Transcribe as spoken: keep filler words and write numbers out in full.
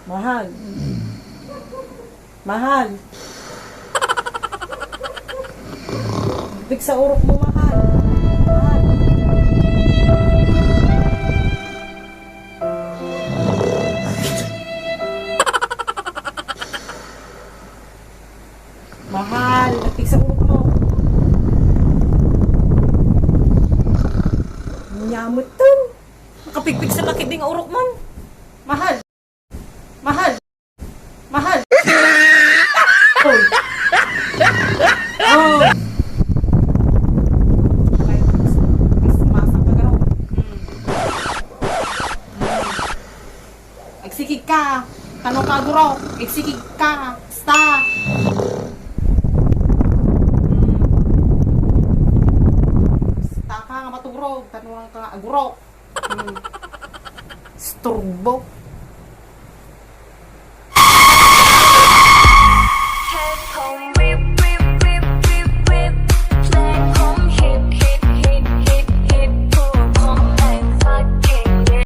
Mahal. Mahal. Pigsa urok mo, mahal. Mahal. Mahal, pigsa urok mo. Nyamot to. Nakapigpigsa lakit din nga urok mo. Mahal. Mahal. Mahal. Oy. Oh. Ay, mas, mas masang ka garo. Hmm. Hmm. Agsikig ka. Tano ka guro. Agsikig ka. Basta. Hmm. Basta ka nga maturog. Tano lang ka nga aguro. Hmm. Isturbo.